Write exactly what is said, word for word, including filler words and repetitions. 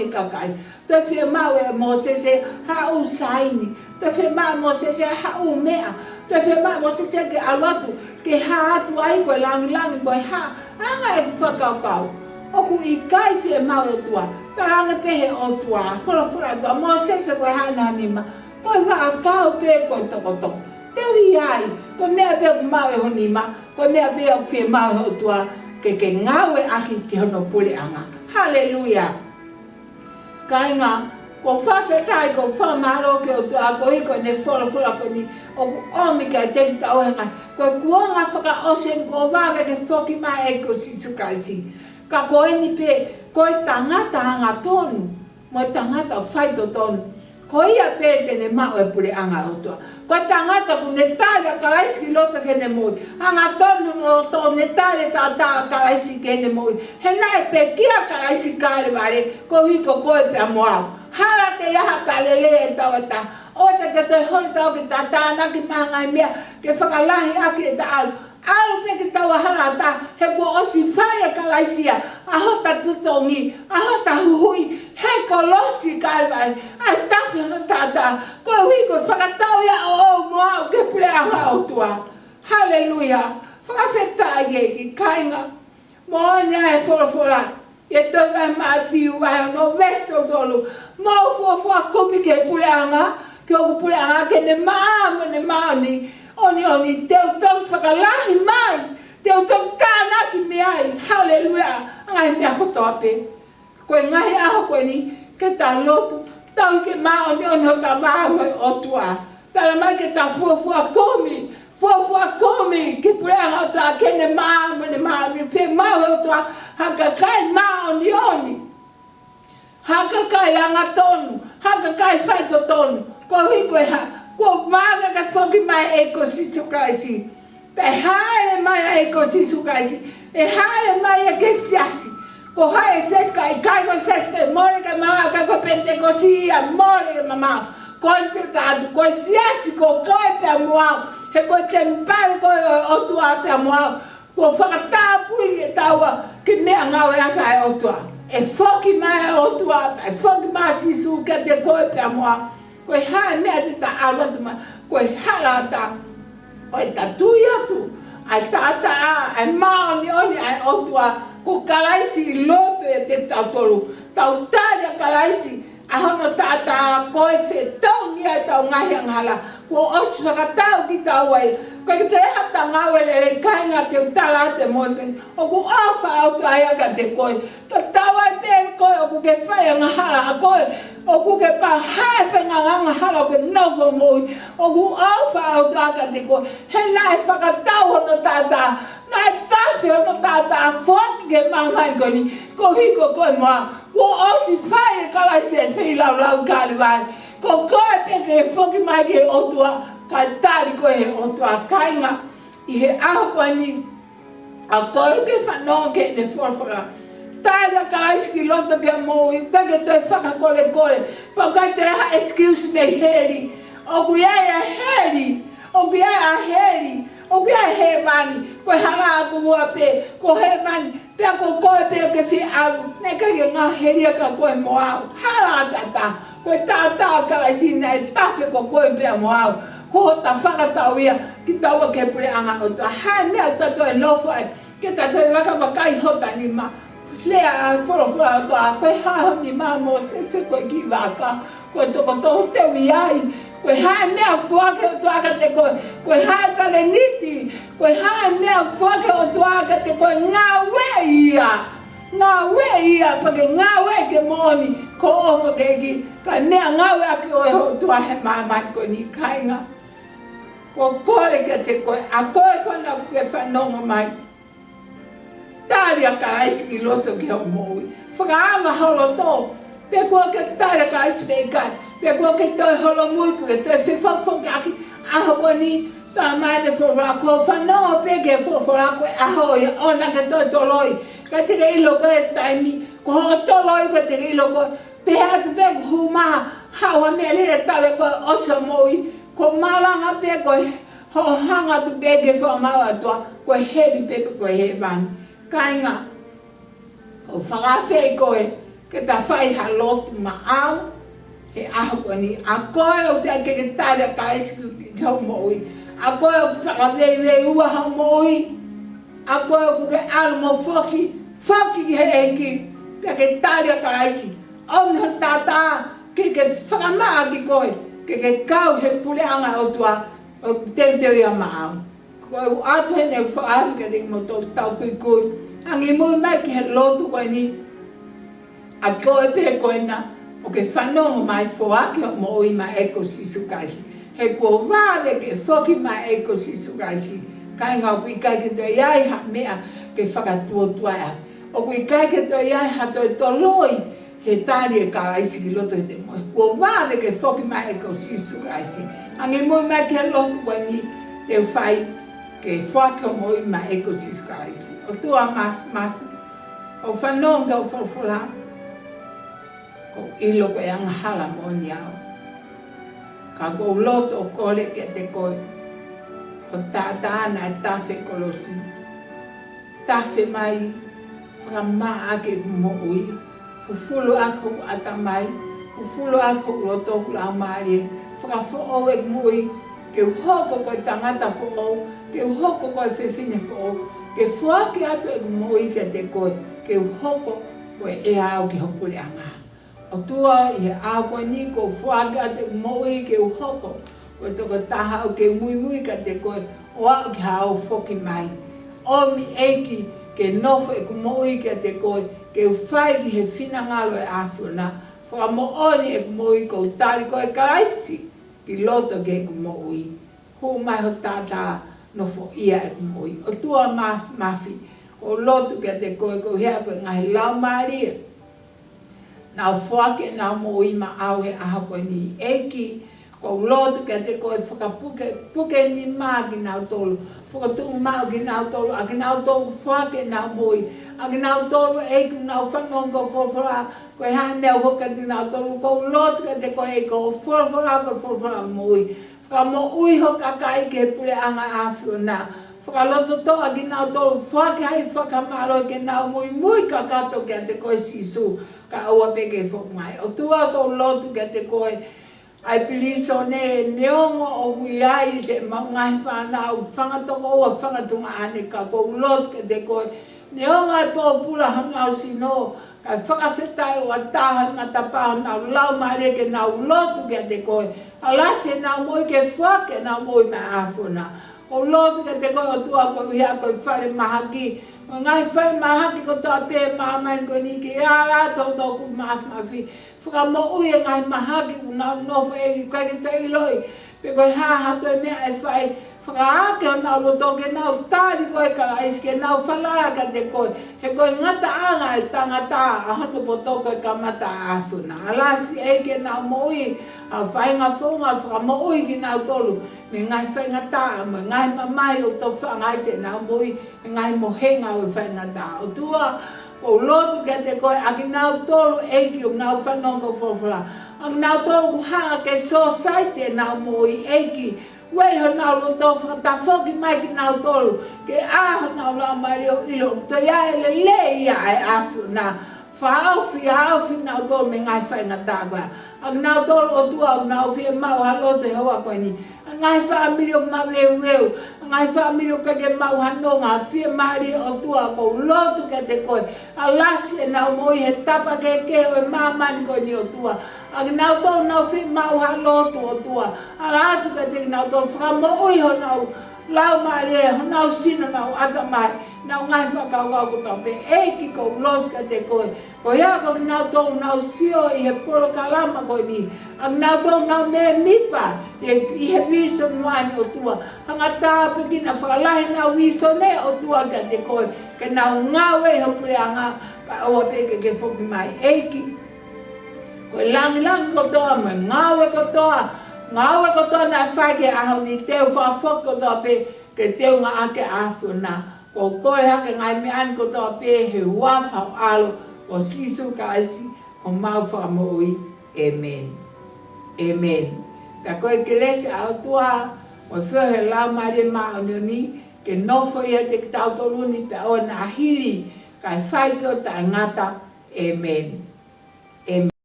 e kakai. Toe fiemaʻu ʻe Mōsese ha ʻū saini. Toe fiemaʻu ʻe Mōsese ha ʻū meʻa. Toe fiemaʻu ʻe Mōsese ke ʻalu atu, ke hā atu ai ko e langilangi mo e hā. Anga e fakakaukau. ʻOku ʻikai fiemaʻu ʻe he ʻOtua. Talaange pē he ʻOtua. Folofola ʻOtua. Mōsese ko e hā ʻena nima. Ko e vaʻakau pē ko e tokotoko. Teu ʻi ai. Ko e meʻa pē ʻoku maʻu ʻe ho nima. Ko e meʻa pē ʻoku fiemaʻu ʻe he ʻOtua. Ke ke ngāueʻaki ki hono puleʻanga. Haleluia. Kāinga, ʻoku ou fakafetaʻi, ʻoku ou fakamālō ki he ʻOtua, koeʻuhi ko ʻene folofola ko eni, ʻoku ʻomi kiate kitautolu he ngaahi, ko e kuonga fakaʻosi eni kuo vave ke foki mai ʻa e ʻEiki ko Sīsū Kalaisi. Ka ko eni pē, ko e tangata angatonu, mo e tangata faitotonu. Ko ia pē te ne maʻu e puleʻanga ʻo e ʻOtua. Ko e tangata ʻoku ne tali ʻa Kalaisi ki loto ki heʻene moʻui. Angatonu loto ne tali e taʻataʻa ʻa Kalaisi ki heʻene moʻui. He naʻe pekia ʻa Kalaisi ʻi Kalevale, koeʻuhi ko koe pea mo au. Hala ke ʻi ai ha taʻelele ʻi he tauʻatāina. ʻOua te ta toe holi tautolu ke ta tānaki mai ha ngaahi meʻa, ke fakalahi ʻaki ʻeta ʻalu. ʻAlu pē ke tau hala ʻatā, he kuo ʻosi fai ʻe Kalaisi ia ʻa hota totongi, ʻa hota huhuʻi, he kolosi ʻi Kalevale, ʻa e tafe hono taʻataʻa, koeʻuhi ko e fakatau ia ʻoʻou mo au ki he puleʻanga ʻo e ʻOtua. Haleluia. Fakafetaʻi ki he ʻEiki, kāinga. Moʻoni ʻa e folofola. ʻI he tohi ʻa Mātiu vahe ono veesi tolu tolu. Mou fuofua kumi ki he puleʻanga, ki hoku puleʻanga, ke ne maʻa mo ne māʻoniʻoni, te u toki fakalahi mai, te u toki tānaki mei ai. Haleluia. ʻA e ngaahi meʻa kotoa pē. Ko e ngaahi ʻaho ko eni, ke ta lotu, tau ke māʻoniʻoni hota vā mo e ʻOtua. Talamai ke ta fuofua kumi, fuofua kumi ki he puleʻanga ʻo e ʻOtua ke ne maʻa mo ne māʻoniʻoni. Fiemaʻu ʻe he ʻOtua ha kakai māʻoniʻoni. Ha kakai angatonu, ha kakai faitotonu. Koeʻuhi ko e hā, kuo vave ke foki mai ʻa e ʻEiki ko Sīsū Kalaisi. Pea ʻe hāʻele mai ʻa e ʻEiki ko Sīsū Kalaisi, ʻe hāʻele mai ia ki he siasi. Ko hai e siasi? Ka ʻikai ko e siasi pē mole ke mamaʻo, ka ko e Penitekosi ia mole ke mamaʻo. Ko e te ta atu ko e siasi ko koe pea mo au. He ko e temipale koe ʻo e ʻOtua pea mo au. Kuo fakatapui kitaua ki he meʻangāue ʻa e ʻOtua. ʻE foki mai ʻa e ʻOtua, ʻe foki mai ʻa Sīsū kiate koe pea mo au. Ko e hā e meʻa te ta ʻalu atu mai, ko e hala ʻatā, ko e ta tui atu, ʻa e taʻataʻa, ʻa e māʻoniʻoni ʻa e ʻOtua, ko Kalaisi ʻi loto ʻiate kitautolu, tau tali ʻa Kalaisi, ʻa hono taʻataʻa, ko e fetongi ʻa ʻetau ngaahi angahala, kuo ʻosi fakatau kitaua ai, ko e ke te hata ngāue lelei kāinga te u tala atu mo te, ʻoku ʻofa ʻa e ʻOtua ia kiate koe, tatau ai pē ko e ʻoku ke fai angahala ʻa koe, ʻoku ke pā hae fai ngaahi angahala ʻoku ke nofo moʻui, ʻoku ʻofa ʻa e ʻOtua kiate koe, he naʻe fakatau hono taʻataʻa, naʻe tafe hono taʻataʻa foki ki māmani ko eni, koeʻuhi ko koe mo au, kuo ʻosi fai ʻe Kalaisi e feilaulau ʻi Kalevale, ko koe pē ke foki mai ki he ʻOtua, kae tali koe ʻe he ʻOtua kāinga, ʻi he ʻaho ko eni, ʻa koe ʻoku ke fanongo ki heʻene folofola. Tali ʻa Kalaisi ki loto ki hoʻo moʻui, ʻikai ke toe fakakolekole. Pea ʻikai toe ha excuse mei heli. ʻOku ʻi ai ʻa heli. ʻOku ʻi ai ʻa heli. ʻOku ʻi ai ʻa hēvani. Ko e hala ʻoku ua pē. Ko hēvani. Pea ko koe pē ʻoku ke fie ʻalu. Naʻe ʻikai ke ngaohi heli ia ka koe mo au. Hala ʻatā. Ko e taʻataʻa ʻo Kalaisi naʻe tafe ko koe pea mo au. Ko hota fakatau ia kitaua ki he puleʻanga ʻo e ʻOtua. Hā e meʻa ʻoku ta toe nofo ai, ke ta toe vakavakai hota nima. Lea ʻa e folofola ʻa e ʻOtua, ko e hā ho nima Mōsese, ko e kiʻi vaka, ko e tokoto te u ʻi ai. Ko e hā e meʻa ʻoku foaki ʻe he ʻOtua kiate koe, ko e hā e talēniti, ko e hā e meʻa ʻoku foaki ʻe he ʻOtua kiate koe, ngāueʻi ia. Ngāueʻi ia, pea ke ngāueʻi ke moʻoni, ko e ʻofa ki he ʻEiki, kae meʻangāueʻaki ʻe he ʻOtua he māmani ko eni kāinga. ʻOku ou kole kiate koe, ʻa koe ko ena ʻoku ke fanongo mai. Tali ʻa Kalaisi ki loto ki hoʻo moʻui. Fakaava ho loto. Pe kuo ke tali ʻa Kalaisi pe ʻikai. Pe kuo ke toe holomui, kuo ke toe fefokifokiʻaki. ʻAho ko eni, talamai ʻe he folofola, ko hoʻo fanongo pē ki he folofola ko e ʻaho ia ʻoua naʻa ke toe toloi. ʻIkai te ke ʻilo koe e taimi. Ko hoʻo toloi ʻikai te ke ʻilo koe. Pehē atu pē kuo hū mai ha ʻū meʻa lele taʻe ko e ʻosi hoʻo moʻui. Ko e malanga pē ko e hoʻo hanga atu pē ki he fakamaau ʻa e ʻOtua, ko e heli pē pe ko e hēvani. Kāinga, ʻoku ou fakaafeʻi koe, ke ta fai ha lotu maʻau he ʻaho ko eni. ʻA koe ʻoku teʻeki ke ke tali ʻa Kalaisi ki hoʻo moʻui. ʻA koe ʻoku fakaveiveiua hoʻo moʻui. ʻA koe ʻoku ke ʻalu mo foki, foki ki he ʻEiki, pea ke tali ʻa Kalaisi. ʻOmi ho taʻataʻa ke ke fakamaʻa ki koe, ke ke kau he puleʻanga ʻo e ʻOtua, ʻoku teuteu ia maʻau. Ko e ʻoatu heni ʻeku fakaafe kiate kimoutolu tau kuikui. Angimui mai ki he lotu ko eni. ʻA koe pē ko ena ʻoku ke fanongo mai, foaki hoʻo moʻui maʻa e ʻEiki ko Sīsū Kalaisi. He kuo vave ke foki maʻa e ʻEiki ko Sīsū Kalaisi. Kāinga, ʻoku ʻikai ke toe ʻi ai ha meʻa ke fakatuotuai ʻaki. ʻOku ʻikai ke toe ʻi ai ha toe toloi he tali ʻe Kalaisi ki loto ʻete moʻui. Kuo vave ke foki maʻa e ʻEiki ko Sīsū Kalaisi. Angimui mai ki he lotu ko eni te u fai ke foaki hoʻo moʻui maʻa e ʻEiki ko Sīsū Kalaisi. ʻOtua Māfimafi, ʻoku ou fanongo ki hoʻo folofola. ʻOku ou ʻilo ko e angahala moʻoni au. Ka ʻoku ou lotu ʻo kole kiate koe, ko ho taʻataʻa naʻe tafe he kolosi. Tafe mai, fakamaʻa ʻaki ʻeku moʻui, fufulu ʻaki hoku ʻatamai, fufulu ʻaki hoku loto, hoku laumālie, fakafoʻou ʻeku moʻui, ke u hoko ko e tangata foʻou, ke u hoko ko e fefine foʻou, ke foaki atu ʻeku moʻui kiate koe, ke u hoko ko e ʻea au ki ho puleʻanga. ʻOtua, ʻi he ʻaho ko eni ʻoku ou foaki atu ʻeku moʻui ke u hoko ko e tokotaha ʻoku ke muimui kiate koe, ʻo aʻu ki haʻo foki mai. ʻOmi ʻEiki ke nofo ʻeku moʻui kiate koe, ke u fai ki he finangalo ʻo e ʻAfiona. Fakamoʻoni ʻeku moʻui ʻoku ou tali koe Kalaisi ki loto ki heʻeku moʻui. Hū mai ho taʻataʻa, nofoʻia ʻeku moʻui. ʻOtua Māfimafi, ʻoku ou lotu kiate koe koeʻuhi ko e ngaahi laumālie naʻa nau foaki ʻenau moʻui maʻau he ʻaho ko eni. ʻEiki, ʻoku ou lotu kiate koe, fakapuke, puke nima kinautolu, fakatuʻumaʻu kinautolu, ʻa kinautolu foaki ʻenau moʻui, ʻa kinautolu ʻEiki ʻoku nau fanongo ki hoʻo folofola, ko e hā e meʻa ʻoku hoko kiate kinautolu. ʻOku ou lotu kiate koe ʻEiki, ko hoʻo folofola ko e folofola moʻui. Fakamoʻui ho kakai ki he puleʻanga ʻo e ʻAfiona. Fakalototoʻa kinautolu, foaki ha fakamālō ke nau muimui kakato kiate koe Sīsū, kae ʻoua pē ke foki mai. ʻOtua, ʻoku ou lotu kiate koe, ʻa e pilīsone, neongo ʻoku ʻi ai siʻemau ngaahi fānau, fanga tokoua, fanga tuongaʻane, ka ʻoku ou lotu kiate koe, neongo ʻa e pōpula honau sino, kae fakafetaʻi ʻoku ʻatā ʻi he matapā honau laumālie ke nau lotu kiate koe. ʻAlasi ʻenau moʻui ke foaki ʻenau moʻui maʻa e ʻAfiona. ʻOku ou lotu kiate koe ʻOtua koeʻuhi ko e falemahaki, mo e ngaahi falemahaki kotoa pē ʻi māmani ko eni, ke ala atu ho toʻukupu māfimafi. Fakamoʻui e ngaahi mahaki ʻoku nau nofo ai, ʻikai ke toe ʻiloʻi pe ko e hā ha toe meʻa ʻe fai. Fakaake honau loto ke nau tali koe Kalaisi, ke nau falala kiate koe. He ko e ngataʻanga ʻo e tangata ʻa hono poto ko e kamata ʻa e ʻAfiona. ʻAlasi ʻEiki ʻenau moʻui, ʻa e faʻahinga founga fakamoʻui kinautolu mei he ngaahi faingataʻa, mo e ngaahi mamahi ʻoku tofanga ai siʻenau moʻui he ngaahi mohenga ʻo e faingataʻa. ʻOtua, ʻoku ou lotu kiate koe ʻa kinautolu ʻEiki ʻoku nau fanongo ki hoʻo folofola, ʻa kinautolu ʻoku hanga ke sōsaieti ʻenau moʻui ʻEiki. Ueʻi honau loto, fakatafoki mai kinautolu, ke ʻā honau laumālie ʻo ʻilo ʻoku toe ʻi ai e lelei ia ʻa e ʻAfiona. Fakahaofi, haofi kinautolu mei he ngaahi faingataʻa ko ia. ʻA kinautolu ʻOtua ʻoku nau fiemaʻu ha lotu he houa ko eni. ʻA e ngaahi fāmili ʻoku maveuveu, ʻa e ngaahi fāmili ʻoku ʻikai ke maʻu ha nonga, fiemālie ʻOtua, ʻoku ou lotu kiate koe, ʻalasi ʻenau moʻui he tapa kehekehe ʻo e māmani ko eni ʻOtua. ʻA kinautolu ʻoku nau fiemaʻu ha lotu ʻOtua, ala atu kiate kinautolu, fakamoʻui honau laumālie, honau sino, honau ʻatamai, honau ngaahi fakakaukau kotoa pē. ʻEiki, ʻoku ou lotu kiate koe, koeʻuhi ko kinautolu ʻoku nau sio ʻi he polokalama ko eni, ʻa kinautolu ʻoku nau mēmipa ʻi he, ʻi he vīsone ni ʻOtua. Hanga ʻo tāpuekina, fakalahi ʻenau vīsone ʻOtua kiate koe, ke nau ngāue ʻi ho puleʻanga, kae ʻoua pē ke ke foki mai ʻEiki. Ko e lāngilangi kotoa mo e ngāue kotoa, ngāue kotoa naʻe fai ki he ʻaho ni, te u fakafoki kotoa pē ke teunga ʻaki ʻa e ʻAfiona. ʻOku ou kole hake e ngaahi meʻa ni kotoa pē he huafa ho ʻAlo ko Sīsū Kalaisi, ko homau Fakamoʻui. ʻĒmeni. ʻĒmeni. Pea ko e kelesi ʻa e ʻOtua, mo e feohi ʻa e Laumālie Māʻoniʻoni, ke nofo ʻiate kitautolu ni pea ʻoua naʻa hili, kae fai pē ʻo taʻengata. ʻĒmeni. ʻe